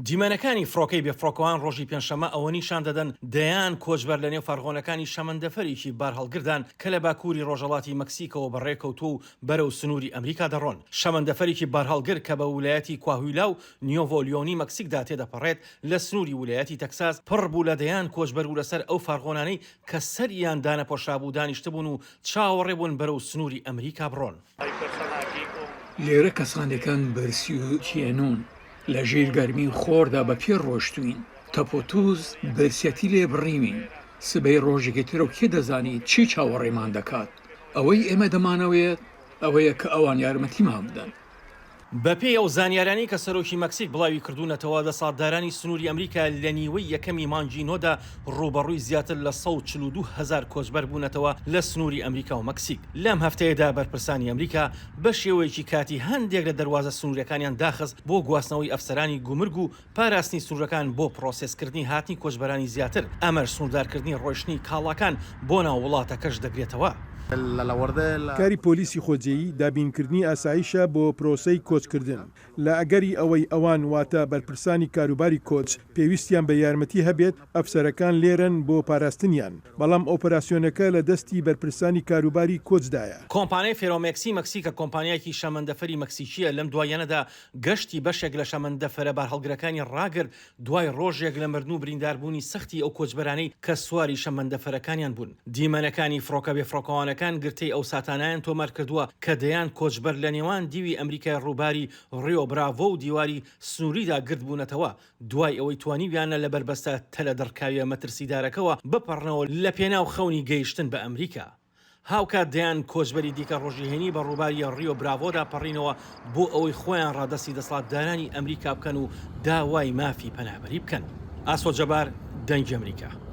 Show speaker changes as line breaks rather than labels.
دیمەنەکانی فڕۆکەی بێفڕۆکەوان ڕۆژی پێنجشەممە ئەوە نیشان دەدەن دەیان کۆچبەر لەنێو فارغۆنەکانی شەمەندەفەرێکی بارهەڵگردان کە لە باکووری ڕۆژهەڵاتی مەکسیکەوە بەڕێکەوتووە و بەرەو سنووری ئەمریکا دەڕۆن. شەمەندەفەرێکی بارهەڵگر کە بە ولایەتی کواهویلا و نیۆڤۆ لیۆنی مەکسیکدا تێدەپەڕێت لە سنووری ولایەتی تەکساس پڕ بوو لە دەیان کۆچبەر و لەسەر ئەو فارغۆنانەی کە سەریان دانەپۆشرابوو دانیشتبوون و چاوەڕێ بوون بەرەو سنووری ئەمریکا بڕۆن.
لێرە کەسانێکان برسی و تێنوون، لە ژیر گەرمی خۆردا بە پێ ڕۆشتووین، تەپوتوز برسیەتی لێ بڕیوین، سبەی ڕۆژێکی ترە و کێ دەزانیت چی چاوەڕێمان دەکات، ئەوەی ئێمە دەمانەوێت ئەوەیە کە ئەوان یارمەتیمان بدەن.
بەپێی ئەو زانیارانەی کە سەرۆکی مەکسیک بڵاوی کردوونەتەوە، دەسەڵاتدارانی سنووری ئەمریکا لە نیوەی یەکەمی مانگی نۆدا ڕووبەڕووی زیاتر لە 142 هەزار کۆچبەر بوونەتەوە لە سنووری ئەمریکا و مەکسیک. لەم هەفتەیەدا بەرپرسانی ئەمریکا بە شێوەیەکی کاتی هەندێک لە دەروازە سنوورییەکانیان داخست بۆ گواستنەوەی ئەفسەرانی گومرگ و پاراستنی سنوورەکان بۆ پرۆسێسکردنی هاتنی کۆچبەرانی زیاتر، ئەمەش سنووردارکردنی ڕۆیشتنی کاڵاکان بۆ ناو وڵاتەکەش دەگرێتەوە.
کاری پۆلیسی خۆجێیی دابینکردنی ئاسایشە بۆ پرۆسەی کۆچکردن، لە ئەگەری ئەوەی ئەوان واتە بەرپرسانی کاروباری کۆچ پێویستیان بە یارمەتی هەبێت، ئەفسەرەکان لێرەن بۆ پاراستنیان، بەڵام ئۆپەراسیۆنەکە لە دەستی بەرپرسانی کاروباری کۆچدایە.
کۆمپانیای فێرۆمێکسی مەکسیک کە کۆمپانیایەکی شەمەندەفەری مەکسیکییە، لەم دواییانەدا گەشتی بەشێک لە شەمەندەفەرە بارهەڵگرەکانی ڕاگرت دوای ڕۆژێک لە مردن و برینداربوونی سەختی ئەو کۆچبەرانەی کە سواری شەمەندەفەرەکانیان بوون. دیمەنەکانی فڕۆکە بێفڕۆکەوانەکان گرتەی ئەو ساتانەیان تۆمارکردووە کە دەیان کۆچبەر لە نێوان دیوی ئەمریکای ڕووباری ڕیۆ براڤۆ و دیواری سنووریدا گردبوونەتەوە دوای ئەوەی توانیویانە لە بەربەستە تەلە دڕکاویە مەترسیدارەکەوە بپەڕنەوە لەپێناو خەونی گەیشتن بە ئەمریکا. هاوکات دەیان کۆچبەری دیکە ڕۆژی هەینی بە ڕووباری ڕیۆ براڤۆدا پەڕینەوە بۆ ئەوەی خۆیان ڕادەستی دەسەڵاتدارانی ئەمریکا بکەن و داوای مافی پەنابەری بکەن. ئاسۆ جەبار، دەنگی ئەمریکا.